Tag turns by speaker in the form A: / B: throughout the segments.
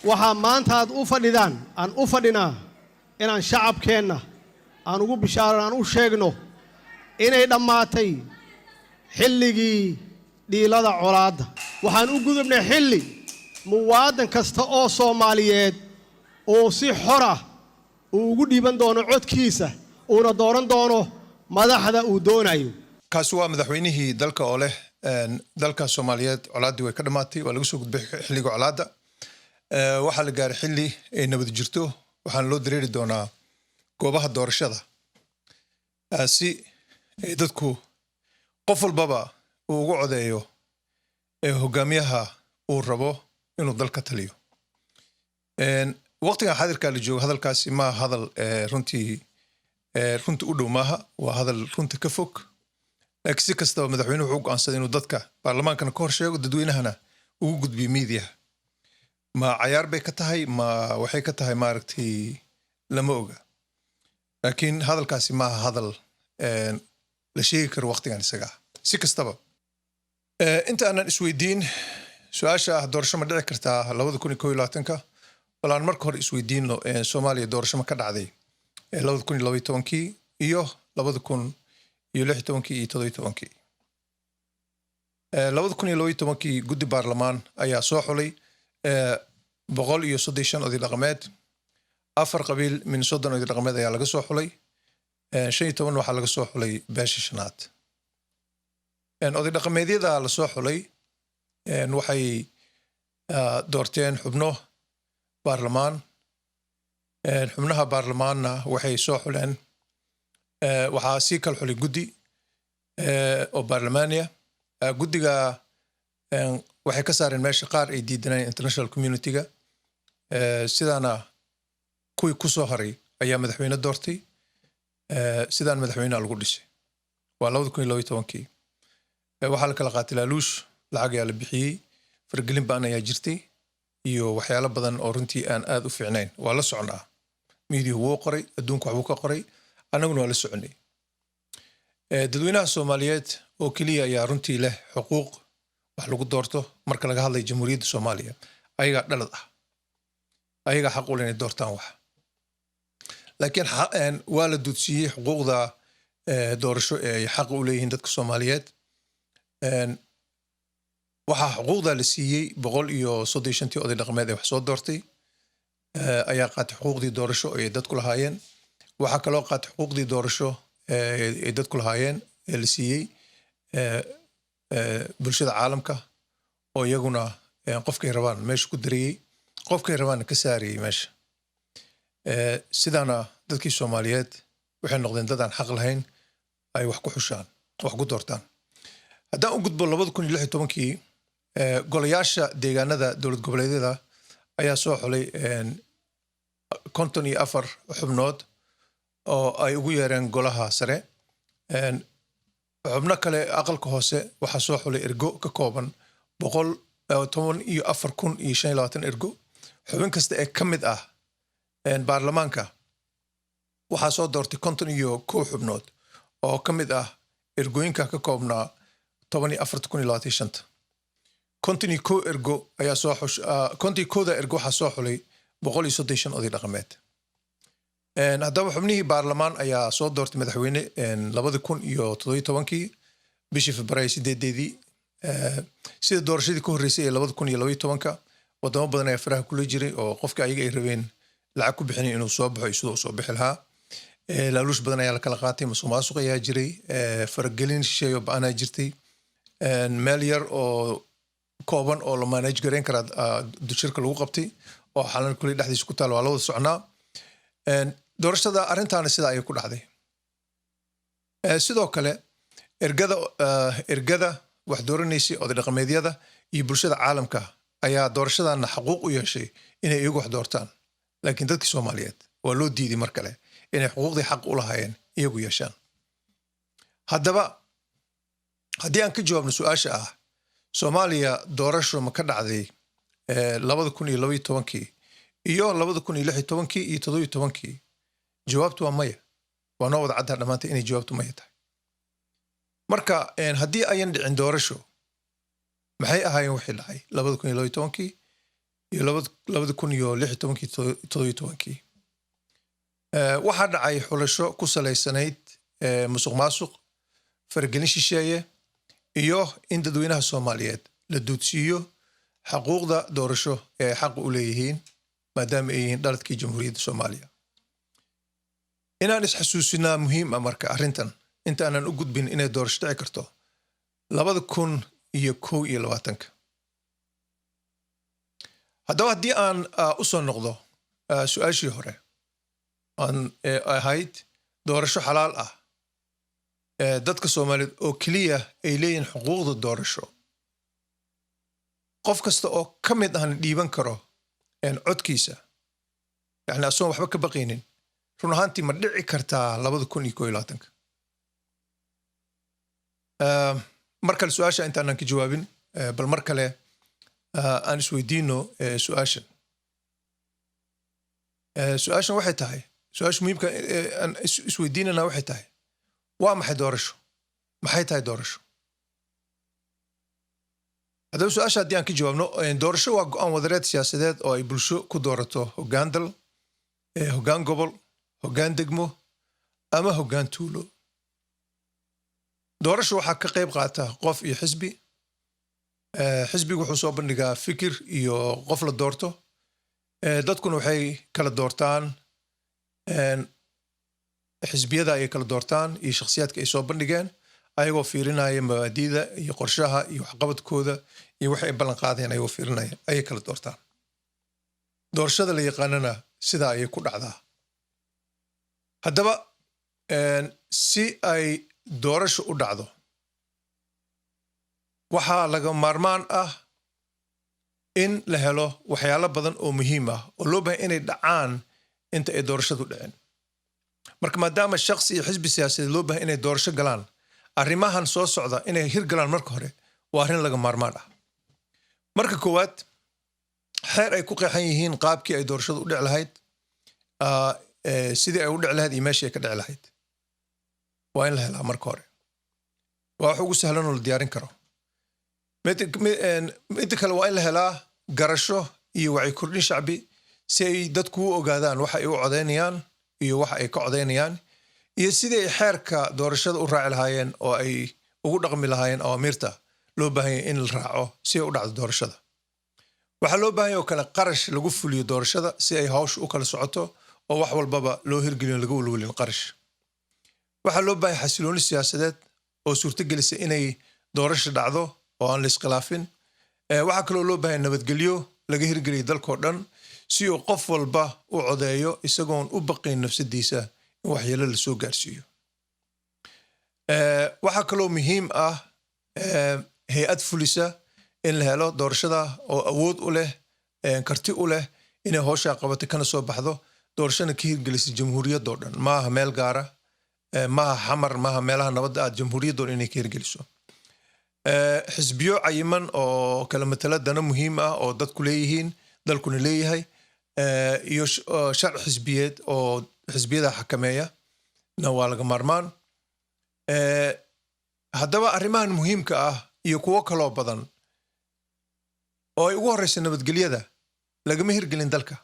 A: Waxaa maanta aad u fadhidaan, aan u fadhinaa, inaan shacabkeenna aan ugu bishaaran, aan u sheegno inay dhammaatay xilligii dhiilada colaadda. Waxaan u gudubnay xilli muwaadan kasta oo Soomaaliyeed uu si xor ah uu ugu dhiiban doono codkiisa, uuna dooran doono madaxda uu doonayo.
B: Kaasi waa madaxweynihii dalka oo leh dalka Soomaaliyeed colaaddii way ka dhammaatay, waa laga soo gudbay xilliga colaadda, waxaa la gaaray xilli ay nabad jirto, waxaana loo dareeri doonaa goobaha doorashada si ay dadku qof walbaba uu ugu codeeyo ee hogaamiyaha uu rabo inuu dalka taliyo. Waqtigan xadirkaa la joogo, hadalkaasi ma hadal runtii runta u dhow maaha, waa hadal runta ka fog. Laakiin si kastaba, madaxweynuhu wuxuu go'aansaday inuu dadka baarlamaankana ka hor sheego, dadweynahana ugu gudbiyo miidiyaha. Ma cayaar bay ka tahay, ma waxay ka tahay, maaragtay, lama oga, laakiin hadalkaasi maaha hadal la sheegi karo waqtigan isaga ah. Si kastaba, inta aanan isweydiin su-aasha ah doorasho ma dhici kartaa 2021-ka, bal aan marka hore isweydiino Soomaaliya doorasho ma ka dhacday 2012-kii iyo 2016-kii iyo 17-kii? 2012-kii guddi baarlamaan ayaa soo xulay 135 oday dhaqameed. Afar qabiil min 30 oday dhaqameed ayaa laga soo xulay, 15 waxaa laga soo xulay beesha shanaad. Oday dhaqameedyada lasoo xulay waxay doorteen xubno baarlamaan. Xubnaha baarlamaanna waxay soo xuleen, waxaa sii kala xulay guddi oo baarlamaaniya. Guddiga waxay ka saareen meesha qaar ay diidanayeen international community-ga. Sidaana kuwii ku soo haray ayaa madaxweyne doortay, sidaan madaxweyneha lagu dhisay. Waa 2012-kii. Waxaa la kala qaatay laaluush, lacag ayaa la bixiyey, faragelin baan ayaa jirtay iyo waxyaalo badan oo runtii aan aad u fiicnayn. Waa la socnaa, miidiyuhu wuu qoray, adduunku waxbuu ka qoray, annaguna waa la soconay. Dadweynaha Soomaaliyeed oo keliya ayaa runtii leh xuquuq wax lagu doorto marka laga hadlayo Jamhuuriyadda Soomaaliya. Ayagaa dhalad ah, ayagaa xaq u leh inay doortaan wax, laakiin waa la duudsiiyey xuquuqda doorasho ee ay xaqa u leeyihiin dadka Soomaaliyeed. Waxaa xuquuqda la siiyey 135-tii oday dhaqameed ee wax soo doortay ayaa qaatay xuquuqdii doorasho ee dadku lahaayeen. Waxaa kaloo qaatay xuquuqdii doorasho ay dadku lahaayeen ee la siiyey bulshada caalamka, oo iyaguna qofkay rabaan meesha ku darayey, qofkay rabaanna ka saarayey meesha. Sidaana dadkii Soomaaliyeed waxay noqdeen dad aan xaq lahayn ay wax ku xushaan, wax ku doortaan. Haddaan u gudbo 2016-kii, golayaasha deegaanada dowlad goboleedyada ayaa soo xulay 54 xubnood oo ay ugu yeereen golaha sare. Xubno kale, aqalka hoose, waxaa soo xulay ergo ka kooban 114,025 ergo. Xubin kasta ee ka mid ah baarlamaanka waxaa soo doortay 51 xubnood oo ka mid ah ergooyinka ka koobnaa 14,025-ta. 51 ergo ayaa soo xush, 51-da ergo waxaa soo xulay 135 oday dhaqameed. Haddaba xubnihii baarlamaan ayaa soo doortay madaxweyne 2017-kii bishii Febraayo 8-deedii. Sida doorashadii ka horreysay ee 2012-ka, wadamo badan ayaa faraha kula jiray oo qofka ayaga ay rabeen lacag ku bixinay inuu soo baxo iyo sidoo usoo bixi lahaa. Laaluush badan ayaa la kala qaatay, musuq maasuq ayaa jiray, faragelin shisheeyo ba-anaa jirtay. Meel yar oo kooban oo la manage gareyn karaa shirka lagu qabtay oo xalan kuley dhexdiisa ku taal, waa la wada socnaa. Doorashada arrintaana sida ayay ku dhacday. Sidoo kale ergada wax dooranaysay, oday dhaqameedyada iyo bulshada caalamka ayaa doorashadana xaquuq u yeeshay inay iyagu wax doortaan, laakiin dadkii Soomaaliyeed waa loo diiday mar kale inay xuquuqdii xaq u lahaayeen iyagu yeeshaan. Haddaba haddii aan ka jawaabno su-aasha ah Soomaaliya doorasho ma ka dhacday 2012-kii iyo 2016-kii iyo 17-kii, jawaabtu waa maya. Waa noo wada caddaa dhammaantay inay jawaabtu maya tahay. Marka haddii ayan dhicin doorasho, maxay ahaayeen wixii dhacay 2012-kii iyo 2016-kii, 17-kii. Waxaa dhacay xulasho ku salaysanayd musuq maasuq, faragelin shisheeye iyo in dadweynaha Soomaaliyeed la duudsiiyo xaquuqda doorasho ee ay xaqa u leeyihiin, maadaama ay yihiin dhaladkii Jamhuuriyadda Soomaaliya. Inaan isxasuusinaa muhiim ah marka arrintan intaanan u gudbin inay doorasho dhici karto 2021-ka. Haddaba haddii aan u soo noqdo su-aashii hore aan ahayd doorasho xalaal ah dadka Soomaaliyeed oo keliya ay leeyihiin xuquuqda doorasho, qof kasta oo ka mid ahna dhiiban karo codkiisa, yani asoon waxba ka baqaynin, run ahaantii ma dhici kartaa 2021-ka? Mar kale su-aasha intaanan ka jawaabin, bal mar kale aan isweydiino su-aashan. Su-aashan waxay tahay, su-aasha muhiimka aan isweydiinana waxay tahay: waa maxay doorasho? Maxay tahay doorasho? Haddaba su-aasha haddii aan ka jawaabno, doorasho waa go-aan wadareed siyaasadeed oo ay bulsho ku doorato hoggaan dal, hoggaan gobol, hoggaan degmo ama hoggaan tuulo. Doorasho waxaa ka qayb qaata qof iyo xisbi. Xisbigu wuxuu soo bandhigaa fikir iyo qof la doorto. Dadkuna waxay kala doortaan xisbiyada ayay kala doortaan iyo shakhsiyaadka ay soo bandhigeen, ayagoo fiirinaya mabaadi'da iyo qorshaha iyo waxqabadkooda iyo waxay ay ballan qaadeen ayagoo fiirinaya ayay kala doortaan. Doorashada la yaqaanana sidaa ayay ku dhacdaa. Haddaba si ay doorasho u dhacdo, waxaa laga maarmaan ah in la helo waxyaalo badan oo muhiim ah oo loo bahay inay dhacaan inta ay doorashadu dhicin. Marka maadaama shakhsi iyo xisbi siyaasadeed loo bahay inay doorasho galaan, arrimahan soo socda inay hirgalaan marka hore waa arrin laga maarmaan ah. Marka koowaad, xeer ay ku qeexan yihiin qaabkii ay doorashadu u dhici lahayd, sidii ay u dhici lahayd iyo meeshii ay ka dhici lahayd waa in la helaa marka hore. Waa wax ugu sahlan oo la diyaarin karo. Midda kale, waa in la helaa garasho iyo wacyi kordhin shacbi si ay dadku u ogaadaan waxa ay u codeynayaan iyo waxa ay ka codeynayaan iyo sidii ay xeerka doorashada u raaci lahaayeen oo ay ugu dhaqmi lahaayeen awaamiirta loo baahan yahay in la raaco si ay u dhacdo doorashada. Waxaa loo baahan yahay oo kale qarash lagu fuliyo doorashada si ay hawsha u kala socoto oo wax walbaba loo hirgeliyo, laga walwalin qarash. Waxaa loo baahan yahay xasilooni siyaasadeed oo suurtogelisa inay doorasha dhacdo oo aan la iskhilaafin. Waxaa kaloo loo baahan yahay nabadgelyo laga hirgeliyo dalkoo dhan si uu qof walba u codeeyo isagoon u baqayn nafsadiisa in waxyeelo la soo gaarsiiyo. Waxaa kaloo muhiim ah hay-ad fulisa in la helo doorashada oo awood u leh, karti u leh inay howshaa qabato kana soo baxdo, doorashana ka hirgelisa jamhuuriyaddoo dhan. Maaha meel gaara, maaha Xamar, maaha meelaha nabadda aad, jamhuuriyaddoo dhan inay ka hirgeliso. Xisbiyo cayiman oo kala matala dano muhiim ah oo dadku leeyihiin, dalkuna leeyahay, iyo sharci xisbiyeed oo xisbiyada xakameeya na waa laga maarmaan. Haddaba arrimahan muhiimka ah iyo kuwo kaloo badan oo ay ugu horreysa nabadgelyada lagama hirgelin dalka.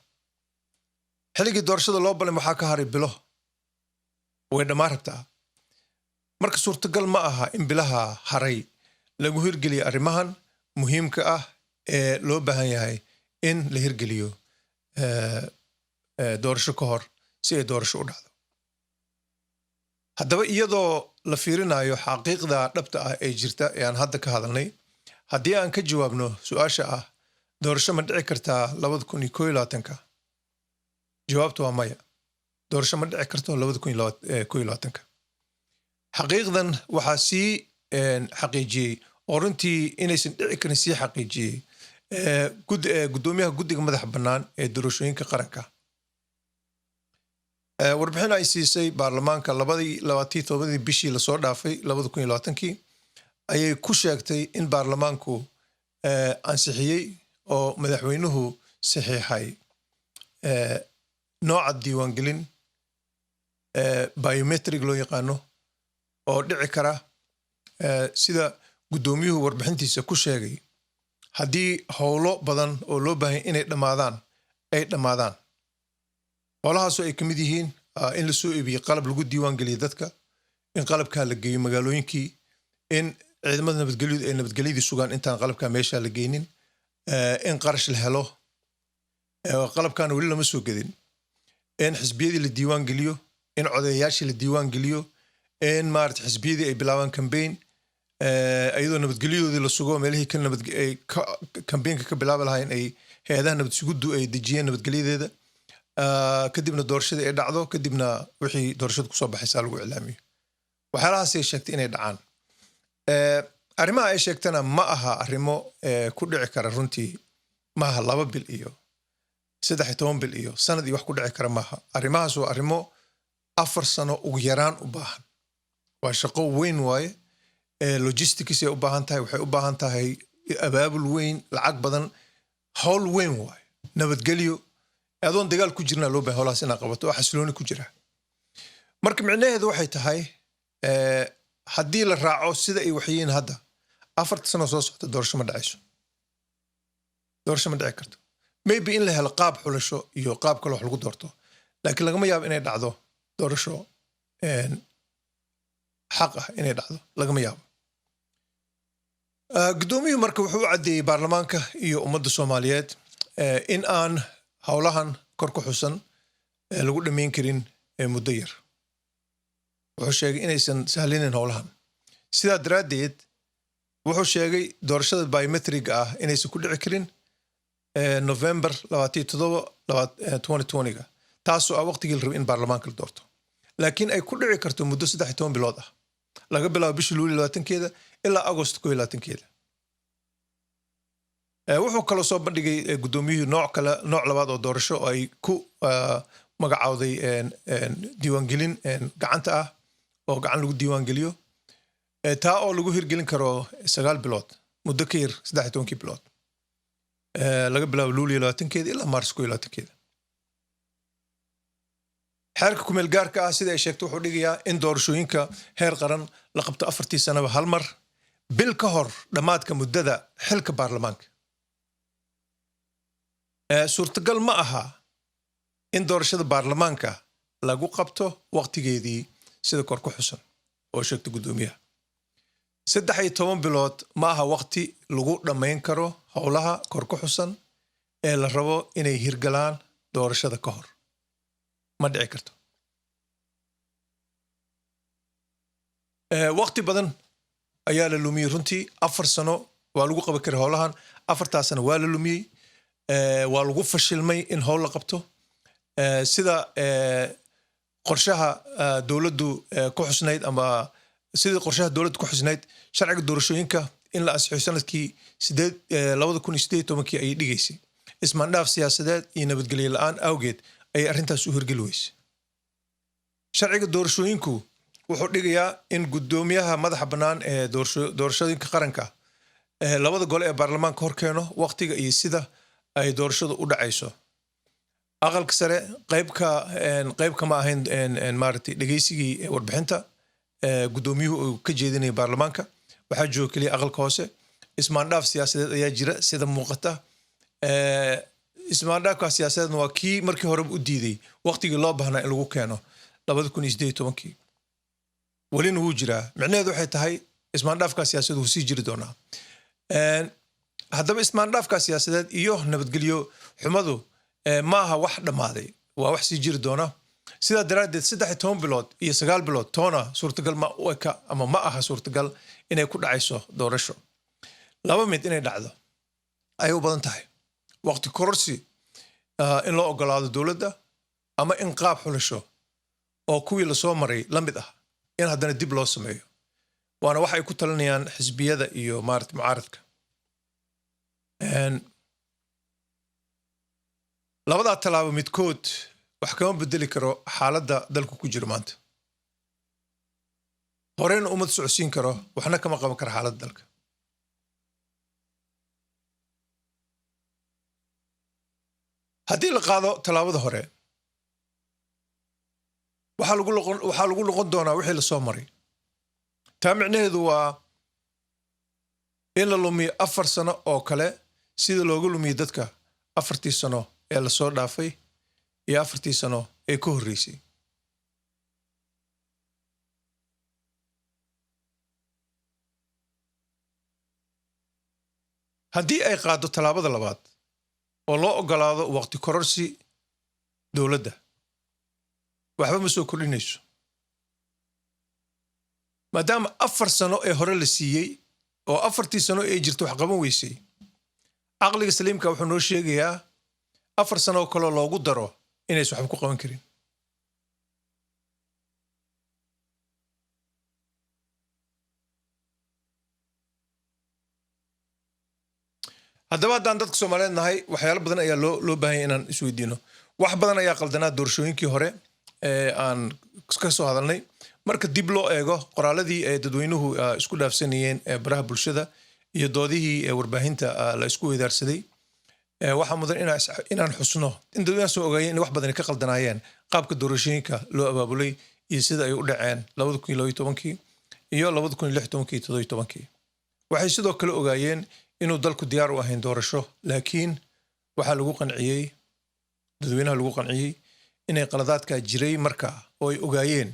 B: Xilligii doorashada loo balay waxaa ka haray bilo, way dhammaan rabtaa. Marka suurtagal ma aha in bilaha haray lagu hirgeliyo arrimahan muhiimka ah ee loo baahan yahay in la hirgeliyo doorasho ka hor si ay doorasho u dhacdo. Haddaba iyadoo la fiirinayo xaqiiqda dhabta ah ee jirta ee aan hadda ka hadalnay, haddii aan ka jawaabno su-aasha ah doorasho ma dhici kartaa 2021-ka, jawaabtu waa maya. Doorasho ma dhici karto 2021-ka. Xaqiiqdan waxaa sii xaqiijiyey oo runtii inaysan dhici karin sii xaqiijiyey guddoomiyaha Guddiga Madaxa Bannaan ee Doorashooyinka Qaranka. Warbixin ay siisay baarlamaanka 27-dii bishii lasoo dhaafay 2020-kii ayay ku sheegtay in baarlamaanku ansixiyey oo madaxweynuhu saxiixay nooca diiwaangelin biometric loo yaqaano oo dhici kara, sida guddoomiyuhu warbixintiisa ku sheegay. Haddii howlo badan oo loo baahan inay dhammaadaan ay dhammaadaan, howlahaasoo ay ka mid yihiin in la soo iibiyo qalab lagu diiwaan geliyo dadka, in qalabkaa la geeyo magaalooyinkii, in ciidamada nabadgelyadu ay nabadgelyadii sugaan intaan qalabkaa meesha la geynin, in qarash la helo, qalabkaana weli lama soo gedin, in xisbiyadii la diiwaan geliyo, in codeeyayaashii la diiwaan geliyo, in maarata xisbiyadii ay bilaabaan campaign iyadoo nabadgelyadoodii la sugo, meelihii ka nabad ay campaignka ka bilaabi lahayn ay hay-adaha nabad suguddu ay dejiyeen nabadgelyadeeda, kadibna doorashadii ay dhacdo, kadibna wixii doorashada kusoo baxaysaa lagu iclaamiyo. Waxyaalahaasay sheegtay inay dhacaan. Arrimaha ay sheegtana ma aha arrimo ku dhici kara runtii. Maaha 2 bil iyo 13 bil iyo sanad iyo wax ku dhici kara maaha. Arrimahaas waa arrimo 4 sano ugu yaraan u baahan. Waa shaqo weyn waaye. Logistics ay u baahan tahay, waxay u baahan tahay abaabul weyn, lacag badan, howl weyn waaye. Nabadgelyo adoon dagaal ku jirnaa loo baahan howlahaas inaad qabato oo xasilooni ku jira. Marka micnaheedu waxay tahay, haddii la raaco sida ay waxyihiin hadda, 4ta sano soo socota doorasho ma dhacayso, doorasho ma dhici karto. Maybe in la helo qaab xulasho iyo qaab kale wax lagu doorto, laakiin lagama yaabo inay dhacdo doorasho xaq ah inay dhacdo lagama yaabo. Guddoomiyuhu marka wuxuu u caddeeyey baarlamaanka iyo ummadda Soomaaliyeed in aan howlahan kor ku xusan lagu dhammayn karin muddo yar. Wuxuu sheegay inaysan sahlinin howlahan. Sidaa daraaddeed wuxuu sheegay doorashada biometriga ah inaysan ku dhici karin November 27, 2020-ga, taasoo ah waqtigii la rabay in baarlamaanka la doorto, laakiin ay ku dhici karto muddo 13 bilood ah, laga bilaabo bisha Luulyo 20-keeda ilaa Agost 21-keeda. Wuxuu kaloo soo bandhigay guddoomiyuhu nooc kale, nooc labaad oo doorasho oo ay ku magacaawday diiwaangelin gacanta ah oo gacan lagu diiwaangeliyo, taa oo lagu hirgelin karo 9 bilood, muddo ka yar 13-kii bilood, laga bilaabo Luulyo 20-keeda ilaa Maars 21-keeda. Xeerka kumeel gaarka ah, sida ay sheegtay, wuxuu dhigayaa in doorashooyinka heer qaran la qabto 4tii sanaba hal mar, bil ka hor dhammaadka muddada xilka baarlamaanka. Suurtagal ma aha in doorashada baarlamaanka lagu qabto waqtigeedii sida kor ku xusan oo sheegtay guddoomiyaha. 13 bilood ma aha waqti lagu dhammayn karo howlaha kor ku xusan ee la rabo inay hirgalaan doorashada ka hor. Ma dhici karto. Waqti badan ayaa la lumiyey runtii. 4 sano waa lagu qaban karay howlahan, 4taa sano waa la lumiyey. Waa lagu fashilmay in howl la qabto. Sida qorshaha dowladdu ku xusnayd ama sidii qorshaha dowladdu ku xusnayd, sharciga doorashooyinka in la ansixiyo sanadkii 2018-kii ayay dhigaysay. Ismaandhaaf siyaasadeed iyo nabadgelyo la-aan awgeed ayay arrintaas u hirgeli weysay. Sharciga doorashooyinku wuxuu dhigayaa in guddoomiyaha madaxa bannaan ee doorashooyinka qaranka labada gole ee baarlamaanka hor keeno waqtiga iyo sida ay doorashadu u dhacayso. Aqalka sare qaybka qayb kama ahayn maaragtay dhegeysigii warbixinta guddoomiyuhu uu ka jeedinaya baarlamaanka. Waxaa jooga keliya aqalka hoose. Ismaandhaaf siyaasadeed ayaa jira sida muuqata. Ismaandhaafka siyaasadeedna waa kii markii horeba u diiday waqtigii loo baahnaa in lagu keeno 2018-kii, welina wuu jiraa. Micnaheedu waxay tahay ismaandhaafka siyaasadeed wuu sii jiri doonaa. Haddaba ismaandhaafka siyaasadeed iyo nabadgelyo xumadu ma aha wax dhammaaday, waa wax sii jiri doona. Sidaa daraaddeed 13 bilood iyo 9 bilood toona suurtagal ma u eka ama ma aha suurtagal inay ku dhacayso doorasho. Laba mid inay dhacdo ayay u badan tahay: waqti kororsi in loo ogolaado dowladda ama in qaab xulasho oo kuwii lasoo maray la mid ah in haddana dib loo sameeyo, waana wax ay ku talinayaan xisbiyada iyo maarata mucaaradka. Labadaa tallaabo midkood wax kama bedeli karo xaaladda dalku ku jiro maanta, horeyna umad socodsiin karo, waxna kama qaban karo xaaladda dalka. Haddii la qaado tallaabada hore, waxaa lagu noqon doonaa wixii lasoo maray. Taa micnaheedu waa In la lumiyo 4 sano oo kale, sida looga lumiyo dadka 4-tii sano ee lasoo dhaafay iyo 4-tii sano ee ka horreysay. Haddii ay qaaddo tallaabada labaad oo loo oggolaado waqti kororsi dowladda, waxba ma soo kordhinayso, maadaama 4 sano ee hore la siiyey oo 4-tii sano ee jirta wax qaban weysay. Caqliga saliimka wuxuu noo sheegayaa 4 sano oo kaloo loogu daro inaysan waxba ku qaban karin. Haddaba, haddaan dadka Soomaaliyeed nahay, waxyaalo badan ayaa loo baahanya inaan isweydiino. Wax badan ayaa qaldanaa doorashooyinkii hore ee aan ka soo hadalnay. Marka dib loo eego qoraaladii ee dadweynuhu isku dhaafsanayeen ee baraha bulshada iyo doodihii ee warbaahinta la isku weydaarsaday, waxaa mudan inaan xusno in dadweynaha soo ogaayeen in wax badani ka qaldanaayeen qaabka doorashooyinka loo abaabulay iyo sida ay u dhaceen 2012-kii iyo 2016-kii, 17-kii. Waxay sidoo kale ogaayeen inuu dalku diyaar u ahayn doorasho, laakiin waxaa lagu qanciyey dadweynaha, lagu qanciyey inay qaladaadkaa jiray markaa oo ay ogaayeen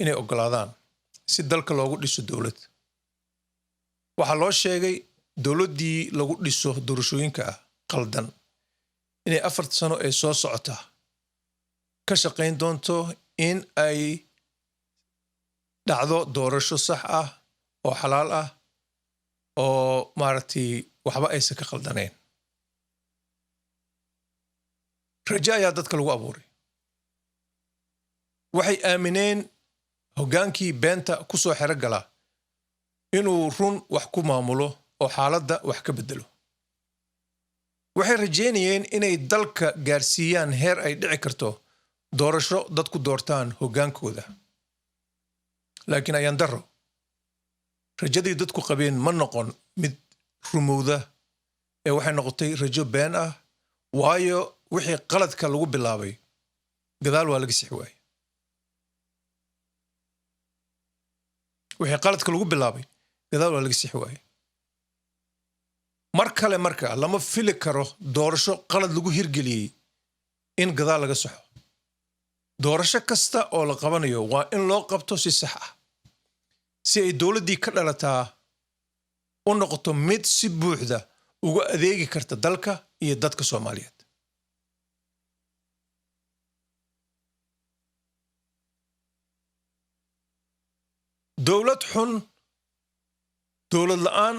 B: inay ogolaadaan si dalka loogu dhiso dowlad. Waxaa loo sheegay dowladdii lagu dhiso doorashooyinka qaldan inay 4-ta sano ee soo socota ka shaqayn doonto in ay dhacdo doorasho sax ah oo xalaal ah oo, maaragtay, waxba aysan ka qaldanayn. Rajo ayaa dadka lagu abuuray. Waxay aamineen hoggaankii beenta ku soo xero gala inuu run wax ku maamulo oo xaaladda wax ka beddelo. Waxay rajaynayeen inay dalka gaarsiiyaan heer ay dhici karto doorasho dadku doortaan hoggaankooda. Laakiin ayaan darro, rajadii dadku qabeen ma noqon mid rumowda ee waxay noqotay rajo been ah, waayo wixii qaladka lagu bilaabay gadaal waa laga sixi waayey. Wixii qaladka lagu bilaabay gadaal waa laga sixi waayey. Mar kale marka lama fili karo doorasho qalad lagu hirgeliyey in gadaal laga saxo. Doorasho kasta oo la qabanayo waa in loo qabto si sax ah, si ay dowladdii ka dhalataa u noqoto mid si buuxda uga adeegi karta dalka iyo dadka Soomaaliyeed. Dowlad xun, dowlad la'aan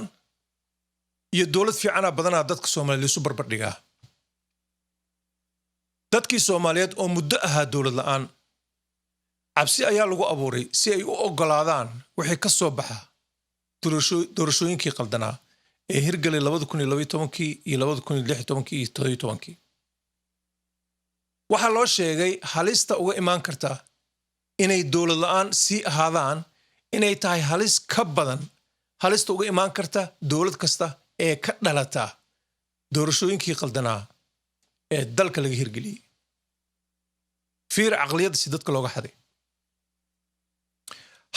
B: iyo dowlad fiicanaa badanaa dadka Soomaaliyeed isu barbardhigaa. Dadkii Soomaaliyeed oo muddo ahaa dowlad la'aan, cabsi ayaa lagu abuuray si ay u oggolaadaan wixii ka soo baxa doorashooyinkii qaldanaa ee hirgalay 2012-kii iyo 2016-kii iyo 17-kii. Waxaa loo sheegay halista uga imaan karta inay dowlad la'aan sii ahaadaan inay tahay halis ka badan halista uga imaan karta dowlad kasta ee ka dhalata doorashooyinkii qaldanaa ee dalka laga hirgeliyey. Fiir caqliyadda si dadka looga xaday.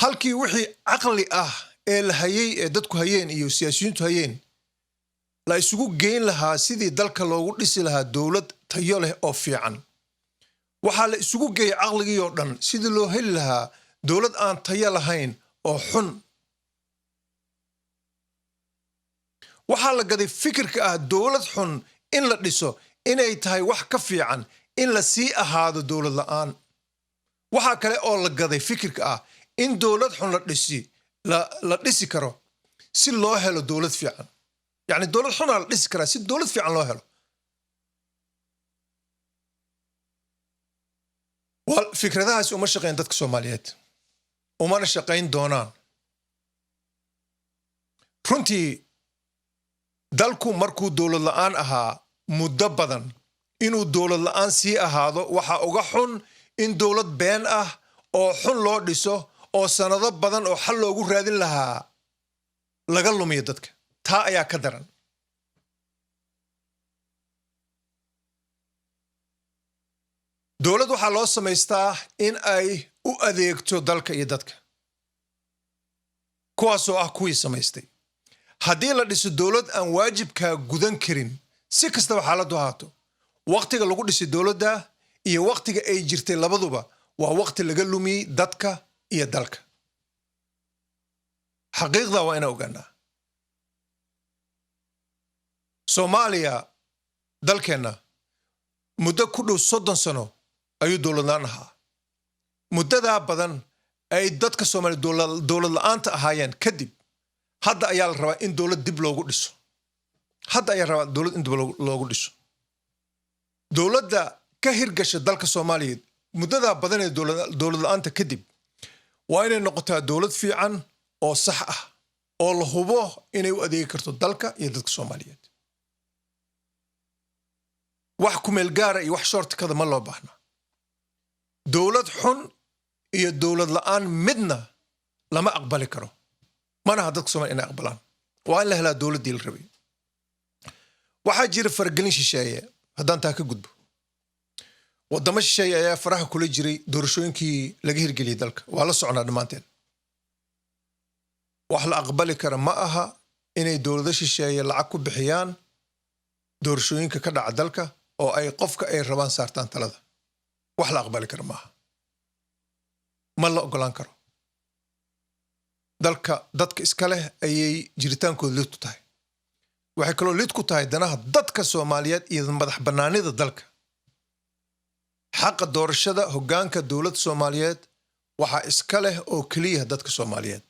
B: Halkii wixii caqli ah ee la hayey, ee dadku hayeen iyo siyaasiyiintu hayeen, la isugu geyn lahaa sidii dalka loogu dhisi lahaa dowlad tayo leh oo fiican, waxaa la isugu geeyey caqligii oo dhan sidii loo heli lahaa dowlad aan tayo lahayn oo xun. Waxaa la gaday fikirka ah dowlad xun in la dhiso inay tahay wax ka fiican in la sii ahaado dowlad la'aan. Waxaa kale oo la gaday fikirka ah in dowlad xun la dhisi karo si loo helo dowlad fiican. Yacni dowlad xunaa la dhisi karaa si dowlad fiican loo helo. Fikradahaasi uma shaqayn dadka Soomaaliyeed, umana shaqayn doonaan. Runtii, dalku markuu dowlad la'aan ahaa muddo badan, inuu dowlad la'aan sii ahaado waxaa uga xun in dowlad been ah oo xun loo dhiso oo sannado badan oo xal loogu raadin lahaa laga lumiyo dadka. Taa ayaa ka daran. Dowlad waxaa loo samaystaa in ay u adeegto dalka iyo dadka, kuwaasoo ah kuwii samaystay. Haddii la dhiso dowlad aan waajibkaa gudan karin, si kastaba xaaladdu ahaato, waqtiga lagu dhisay dowladda iyo waqtiga ay jirtay labaduba waa waqti laga lumiyey dadka iyo dalka. Xaqiiqda waa inaan ogaanaa. Soomaaliya, dalkeenna, muddo ku dhow 30 sano ayuu dowlad la'aan ahaa. Muddadaa badan ay dadka Soomaaliya dowlad la'aanta ahaayeen kadib, hadda ayaa la rabaa in dowlad dib loogu dhiso. Hadda ayaa rabaa dowlad in dib loogu dhiso. Dowladda ka hirgasha dalka Soomaaliyeed muddadaa badan ee dowlad la'aanta kadib waa inay noqotaa dowlad fiican oo sax ah oo la hubo inay u adeegi karto dalka iyo dadka Soomaaliyeed. Wax kumeel gaara iyo wax shortcut ah ma loo baahna. Dowlad xun iyo dowlad la'aan midna lama aqbali karo, manaha dadka Somalia inay aqbalaan. Waa in la helaa dowladdii la rabay. Waxaa jira faragelin shisheeye. Haddaan taa ka gudbo, waddamo shisheeye ayaa faraha kula jiray doorashooyinkii laga hirgeliyey dalka. Waa la soconaa dhammaanteen. Wax la aqbali kara ma aha inay dowlado shisheeye lacag ku bixiyaan doorashooyinka ka dhaca dalka oo ay qofka ay rabaan saartaan talada. Wax la aqbali kara maaha, ma la ogolaan karo. Dalka dadka iska leh ayay jiritaankooda lid ku tahay. Waxay kaloo lid ku tahay danaha dadka Soomaaliyeed iyo madax bannaanida dalka. Xaqa doorashada hoggaanka dowladda Soomaaliyeed waxaa iska leh oo keliya dadka Soomaaliyeed.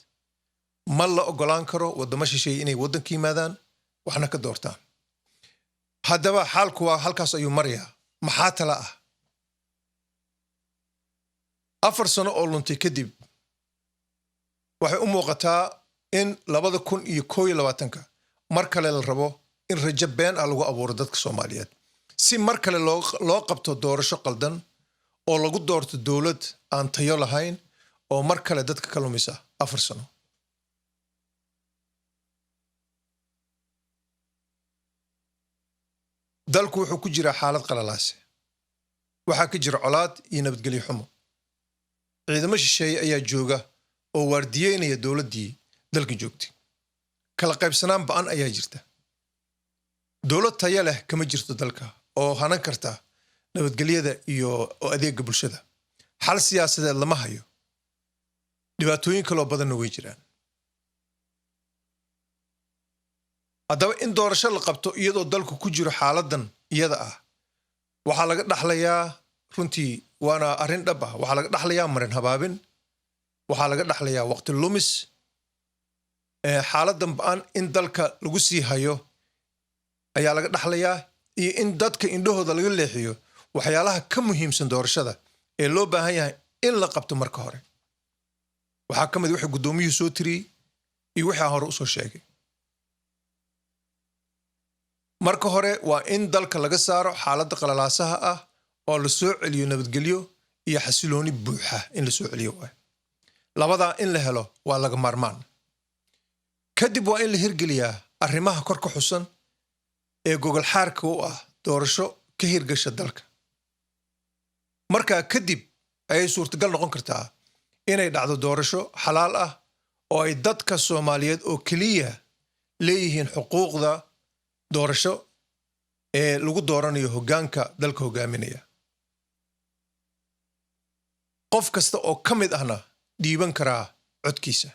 B: Ma la ogolaan karo waddamo shisheeye inay waddanka yimaadaan, waxna ka doortaan. Haddaba xaalku waa halkaas ayuu marayaa. Maxaa tala ah? 4 sano oo luntay kadib, waxay u muuqataa in 2021-ka mar kale la rabo in rajo been ah lagu abuuro dadka Soomaaliyeed, si mar kale loo qabto doorasho qaldan oo lagu doorto dowlad aan tayo lahayn oo mar kale dadka ka lumisa 4 sano. Dalku wuxuu ku jiraa xaalad qalalaase. Waxaa ka jira colaad iyo nabadgelyo xumo. Ciidamo shisheeye ayaa jooga oo waardiyeynaya dowladdii dalka joogtay. Kala qaybsanaan ba'an ayaa jirta. Dowlad tayo leh kama jirto dalka oo hanan karta nabadgelyada iyo oo adeega bulshada. Xal siyaasadeed lama hayo. Dhibaatooyin kaloo badanna way jiraan. Haddaba in doorasho la qabto iyadoo dalku ku jiro xaaladan iyada ah waxaa laga dhaxlayaa, runtii waana arrin dhab ah, waxaa laga dhaxlayaa marin habaabin, waxaa laga dhaxlayaa waqti lumis. Xaaladan ba'an in dalka lagu sii hayo ayaa laga dhaxlayaa, iyo in dadka indhahooda laga leexiyo waxyaalaha ka muhiimsan doorashada ee loo baahan yahay in la qabto marka hore. Waxaa ka mid wixii guddoomiyuhu soo tiriyey iyo wixii aan hore usoo sheegay. Marka hore waa in dalka laga saaro xaaladda qalalaasaha ah oo la soo celiyo nabadgelyo iyo xasilooni buuxa. In la soo celiyo waay. Labadaa in la helo waa laga maarmaan. Kadib waa in la hirgeliyaa arrimaha kor ka xusan ee gogol xaarka u ah doorasho ka hirgasha dalka. Markaa kadib ayay suurtagal noqon kartaa inay dhacdo doorasho xalaal ah oo ay dadka Soomaaliyeed oo keliya leeyihiin xuquuqda doorasho ee lagu dooranayo hoggaanka dalka hoggaaminaya, qof kasta oo ka mid ahna dhiiban karaa codkiisa.